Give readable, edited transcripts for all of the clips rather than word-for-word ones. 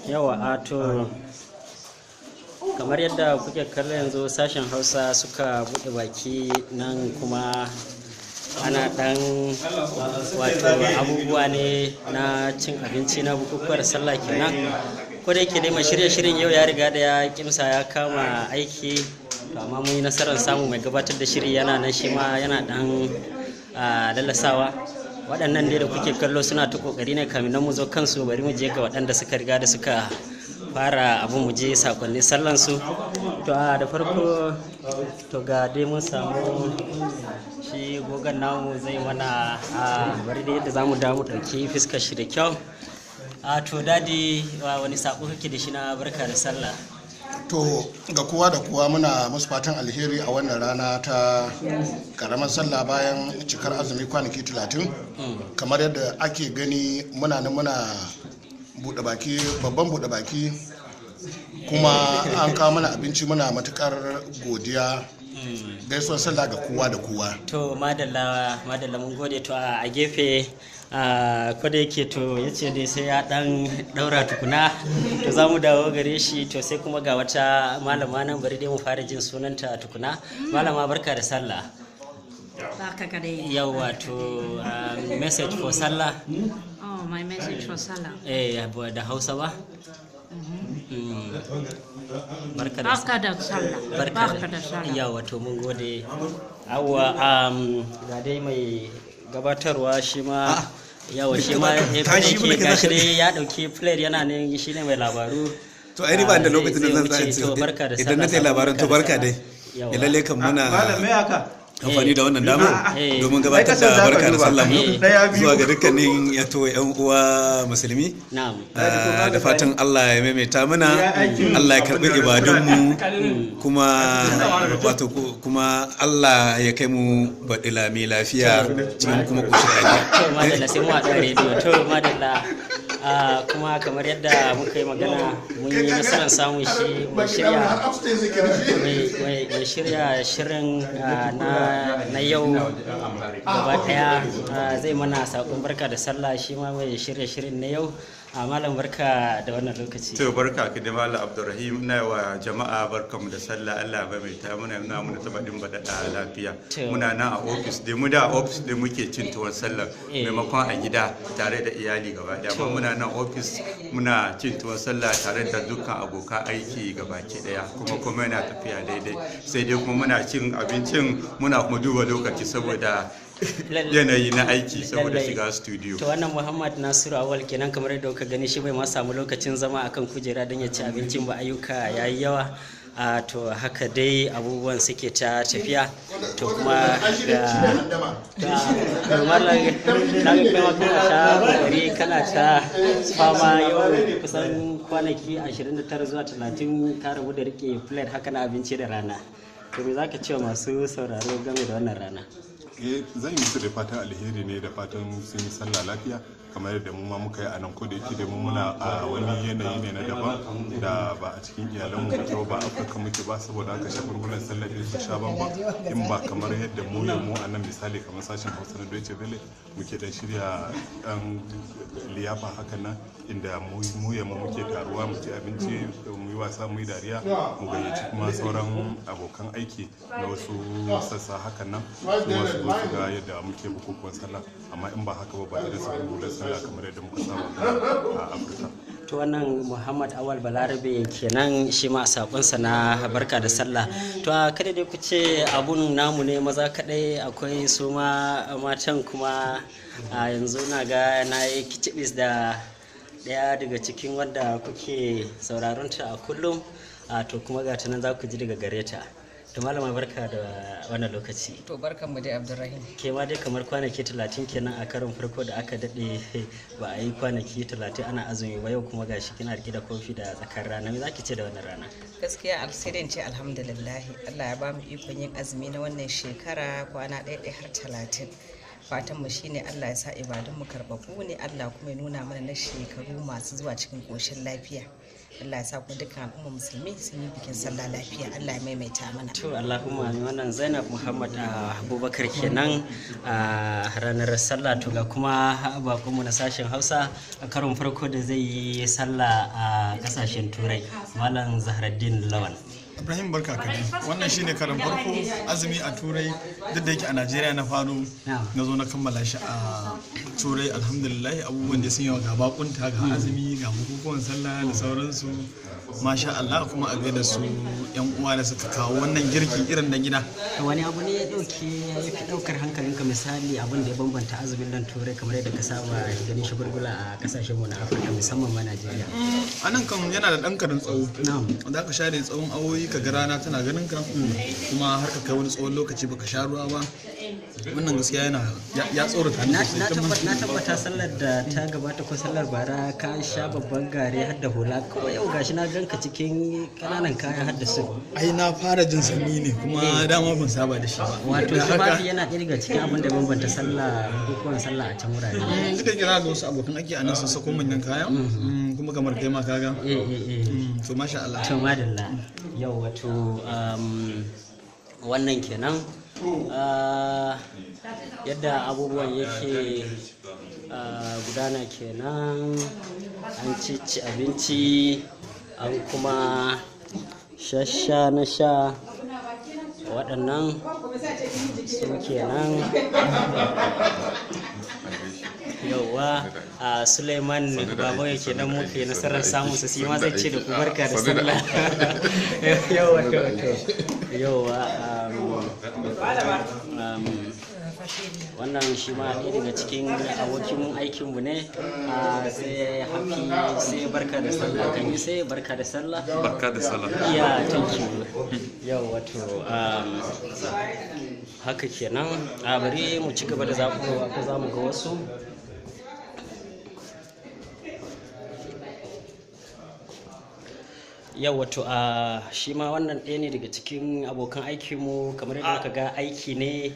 Yawa, a to kamar yadda kuke kallo, yanzu sashen Hausa suka buɗe baki nan, kuma ana ɗan wato abubuwa ne na cin abinci na bukukuwar sallah kenan. Ko da yake dai mai shirya shirin yau ya riga da ya kimsa ya kama aiki, to amma mun yi nasarar samu mai gabatar da shiri yana nan, shi ma yana ɗan lallasawa. Waɗannan dai da kuke kallo suna ta ƙoƙari ne. Kamin nan mu zo kansu, bari mu je ga waɗanda suka riga da suka fara abin, mu je sakonnin sallansu. To a da farko, to ga dai mun samu shi gogon namu zai mana a bari da yadda za mu dawo mu ɗauki fuskar shi da kyau. A to Daddy, wani sako kake da shi na barka da sallah? To, ga kowa da kowa muna musu fatan alheri a wannan rana ta karamar sallah bayan cikar azumi kwanaki 30. Kamar yadda ake gani, muna nan muna buɗe baki, babban buɗe baki, kuma an kawo mana abinci. Muna matukar godiya. Gaisuwar sallah ga kowa da kowa. To madalla, madalla, mun gode. To a gefe, ko da yake to ya ce dai sai ya dan daura tukuna, to za mu dawo gare shi. To sai kuma ga wata malama nan, bari dai mu fara jin sunanta tukuna. Malama, barka da sallah. Barka ka dai. Yawa, to message for sallah? Oh, my message for Sallah. Eh, da Hausa ba. Barka da Barka da Sallah. Barka da Sallah. Yawa, to mun gode. Awa, ga dai mai gabatarwa shi ma. Yawa, shi ma ya Tashi yake mana ka gashi dai ya dauki plate, yana nan, shi ne mai labaru. To ai ni ba da Ah, lokacin da zai zan wuce. tsaya To barka da idan na sallah, tsaye labaran. To barka dai. Yawa. Ya lalle kan muna Malam, me haka? amfani da wannan dama domin gabatar Ai, kasan da za ka barka da duba. sallah mu Ɗaya, biyu. zuwa ga dukkanin yato yan uwa musulmi. Na'am. Da fatan Allah ya maimaita mana, Allah ya karbi ibadunmu, kuma wato kuma Allah ya kai mu baɗi lami lafiya cikin kuma ƙoshin lafiya. To madalla, sai mu haɗu a rediyo. To madalla. Kuma kamar yadda muka yi magana, mun yi nasarar samun shi mai shirya mai shirya shirin na yau gaba daya, zai mana sakon barka da sallah, shi ma mai shirya shirin na yau. A malam, barka da wannan lokaci. To barka ka da Malam Abdulrahim. Ina wa jama'a barkamu da sallah. Allah ya mai ta muna muna muna ta baɗin baɗaɗa lafiya. To. Muna nan a ofis dai, mu da a ofis dai muke cin tuwon sallah maimakon a gida tare da iyali gaba ɗaya. Amma muna nan ofis muna cin tuwon sallah tare da dukkan abokan aiki gabaki ɗaya, kuma yana tafiya daidai. Sai dai kuma muna cin abincin, muna kuma duba lokaci saboda yanayi na aiki, saboda shiga studio. To wannan Muhammad Nasiru Awal kenan. Kamar yadda kuka gani, shi bai ma samu lokacin zama akan kujera don ya ci abincin ba, ayyuka yayi yawa. A to haka dai abubuwan suke ta tafiya. To kuma ga malam, na ga kai ma kana ta kokari, kana ta fama. Yau kusan kwanaki 29 zuwa 30 ka rabu da rike plate haka na abinci da rana. To me zaka ce wa masu sauraro game da wannan rana? Eh, zan yi musu da fatan alheri ne, da fatan sun yi sallah lafiya kamar yadda mu ma muka yi a nan. Ko da yake da mu muna a wani yanayi ne na daban da ba a cikin iyalanmu muke ba, ba Afirka muke ba, saboda haka shagulgulan sallah ɗin su sha bamban. In ba kamar yadda mu ya mu a nan, misali kamar sashen Hausa na Deutsche Welle, muke dan shirya dan liyafa hakan nan, inda mu mu ya mu muke taruwa, mu ci abinci, mu yi wasa, mu yi dariya, mu gayyaci kuma sauran abokan aiki na wasu sassa hakan nan, su ma su zo su ga yadda muke bukukuwan sallah. Amma in ba haka ba, ba irin shagulgulan sallah kamar yadda muka saba ba a Afirka. To wannan Muhammad Awal Balarabe kenan, shi ma sakonsa na barka da sallah. To a kada dai ku ce abun namu ne maza kadai, akwai su ma matan. Kuma a yanzu na ga na yi kicibis da daya daga cikin wanda kuke sauraron ta a kullum. A to kuma ga ta nan, za ku ji daga gare ta. To malama, barka da wannan lokaci. To barkanmu dai, Abdulrahim. Ke ma dai kamar kwanaki 30 kenan a karon farko da aka daɗe ba a yi kwanaki 30 ana azumi ba. Yau kuma gashi kina rike da kofi da tsakar rana. Me zaki ce da wannan rana? Gaskiya sai dai in ce alhamdulillah, Allah ya bamu ikon yin azumi na wannan shekara kwana ɗaya ɗaya har 30. Fatan mu shine Allah ya sa ibadun mu karbabu ne, Allah kuma ya nuna mana na shekaru masu zuwa cikin koshin lafiya. Allah ya sa kuma dukkan al'umma musulmi sun yi bikin sallah lafiya. Allah ya maimaita mana. To, Allahumma amin. Wannan Zainab Muhammad Abubakar kenan a ranar sallah. To, ga kuma bakonmu na sashen Hausa a karon farko da zai yi sallah a kasashen Turai, Malam Zahraddin Lawan. Ibrahim, barka ka dai. Wannan shine karan farko azumi a Turai, duk da yake a Najeriya na faro, na zo na kammala shi a Turai. Alhamdulillah, abubuwan da sun yawa, ga bakunta, ga azumi, ga bukukuwan sallah da sauransu. Masha Allah, kuma a gaida su yan uwa da suka kawo wannan girki irin na gida. Wani abu ne ya dauke ya fi daukar hankalinka, misali abin da ya bambanta azumin nan Turai kamar yadda ka saba ganin shagulgula a kasashen mu na Afirka, musamman ma Najeriya? A nan kan yana da ɗan karin tsawo. Za ka share tsawon awoyi ka ga rana tana ganin ka, kuma har ka kai wani tsawon lokaci baka sha ruwa ba. Wannan gaskiya yana ya tsorata ni sosai. Na tabbata sallar da ta gabata ko sallar bara ka sha babban gare har da hula, ko yau gashi na ganka cikin kananan kaya har da su. Ai na fara jin sanyi ne, kuma dama ban saba da shi ba. Wato Da haka- tufafi yana ɗaya daga cikin abin da bambanta sallah, bukukuwan sallah a can wurare. Duk da kira ga wasu abokan aiki a nan sun sako manyan kaya, kuma kamar kai ma kaga. To, masha Allah. To, madalla. Yau wato wannan kenan. Yadda abubuwan yake gudana kenan, an ci abinci, an kuma shasha na sha. Waɗannan su kenan. Yauwa, a Suleiman Baba yake nan, muke nasarar samun su, shi ma zai ce da ku barka da sallah. Yauwa, to yauwa, wannan shi ma ɗaya daga cikin abokin aikinmu ne. Sai happy, sai barka da sallah. Kan yi sai barka da sallah. Barka da sallah. Yeah, thank you. Yau wato haka kenan. A bari mu ci gaba da zaɓuwa ko za mu ga wasu. Yau wato a shi ma wannan ɗaya ne daga cikin abokan aikinmu. Kamar yadda muka ga aiki ne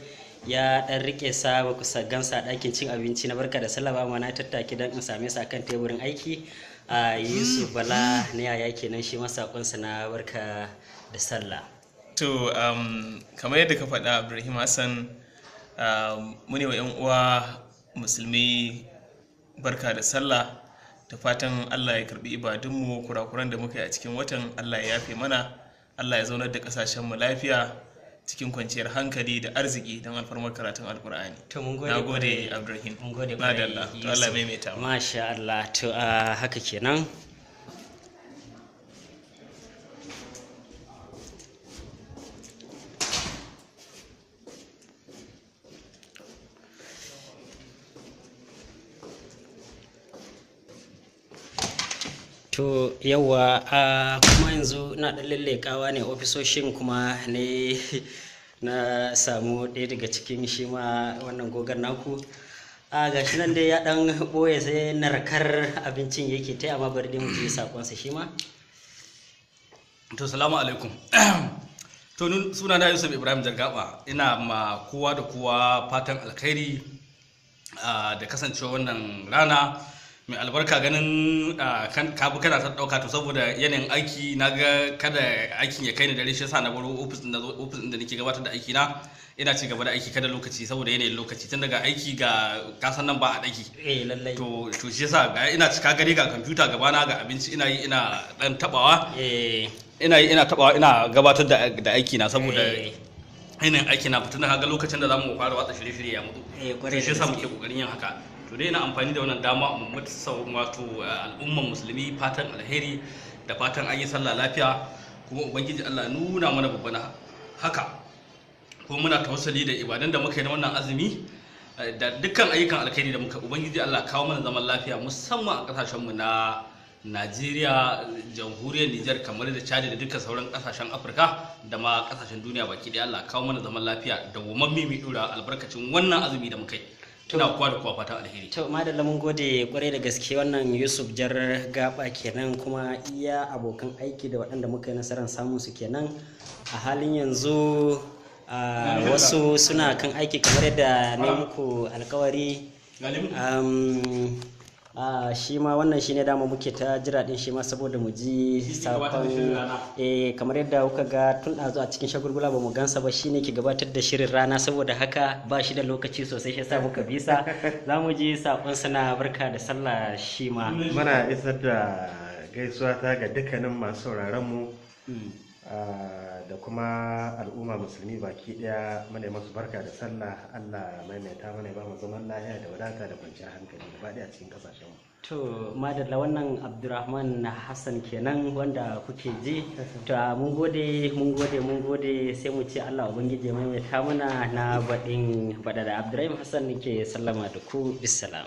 ya ɗan rike sa, ba kusa gansa a ɗakin cin abinci na barka da sallah ba, ma na tattaki don in same sa kan teburin aiki. A Yusuf Bala na yaya kenan, shi ma saƙonsa na barka da sallah. To, kamar yadda ka faɗa, Ibrahim Hassan, mu ne wa 'yan uwa musulmi barka da sallah, da fatan Allah ya karbi ibadunmu, kurakuran da muka yi a cikin watan Allah ya yafe mana, Allah ya zaunar da ƙasashenmu lafiya cikin kwanciyar hankali da arziki don alfarmar karatun Alkur'ani. To, mun gode Na gode, kwarai. Ibrahim. Mun gode kwarai, Madalla. To, Allah Yusuf. maimaita mu. Masha Allah. To, haka kenan. To, yawa, a kuma yanzu ina ɗan lallekawa ne ofisoshin, kuma ne na samu ɗaya daga cikin shi ma wannan gogon naku. A gashi nan dai ya ɗan ɓoye sai narkar abincin yake ta, amma bari dai mu ji sakonsa shi ma. To, salamu alaikum. To, suna na Yusuf Ibrahim Jargaba. Ina ma kowa da kowa fatan alkhairi da kasancewa wannan rana mai albarka. Ganin ka bi kana ta dauka, to saboda yanayin aiki na ga kada aikin ya kai ni dare, shi yasa na baro ofis din, na zo ofis din da nake gabatar da aiki na, ina ci gaba da aiki kada lokaci, saboda yanayin lokaci, tun daga aiki ga kasan nan ba a daki. Eh, lallai. To shi yasa ga ina cika gari, ga kwamfuta gabana, ga abinci ina yi ina dan tabawa. Ina yi ina tabawa, ina gabatar da aiki na, saboda yanayin aiki na fitin ga lokacin da zamu fara watsa shirye-shirye ya mutu. Kwarai To shi da yasa gaske. muke kokarin yin haka. To dai ina amfani da wannan dama mu mutu wato al'umman musulmi fatan alheri da fatan an yi sallah lafiya, kuma ubangiji Allah nuna mana babban haka, kuma muna tawassuli da ibadan da muka yi na wannan azumi da dukkan ayyukan alkhairi da muka, ubangiji Allah kawo mana zaman lafiya, musamman a kasashenmu na Najeriya, jamhuriyar Nijar, kamar da Chad da dukkan sauran kasashen Afirka da ma kasashen duniya baki daya. Allah kawo mana zaman lafiya da wamammi mai dora albarkacin wannan azumi da muka yi. Ina kowa da kowa fatan alheri. To, madalla, mun gode kwarai da gaske. Wannan Yusuf Jar Gaba kenan, kuma iya abokan aiki da waɗanda muka yi nasarar samun su kenan a halin yanzu. Wasu suna kan aiki kamar yadda na yi muku alkawari. Shi ma wannan shine dama muke ta jira din shi ma saboda mu ji sakon. Kamar yadda kuka ga tun ɗazu a cikin shagulgula ba mu gansa ba, shine ke gabatar da shirin rana, saboda haka ba shi da lokaci sosai, shi yasa muka bisa za mu ji sakon sana barka da sallah shi ma. Muna isar da gaisuwa ta ga dukkanin masu sauraron mu da kuma al'umma musulmi baki daya. Muna masu barka da sallah. Allah maimaita mana, ya ba mu zaman lafiya da wadata da kwanciyar hankali gaba daya cikin kasashen mu. To madalla, wannan Abdurrahman Hassan kenan wanda kuke ji. To mun gode, mun gode, mun gode, sai mu ce Allah ubangiji ya maimaita mana na baɗin baɗaɗa. Abdurrahim Hassan nake sallama da ku, bisalam.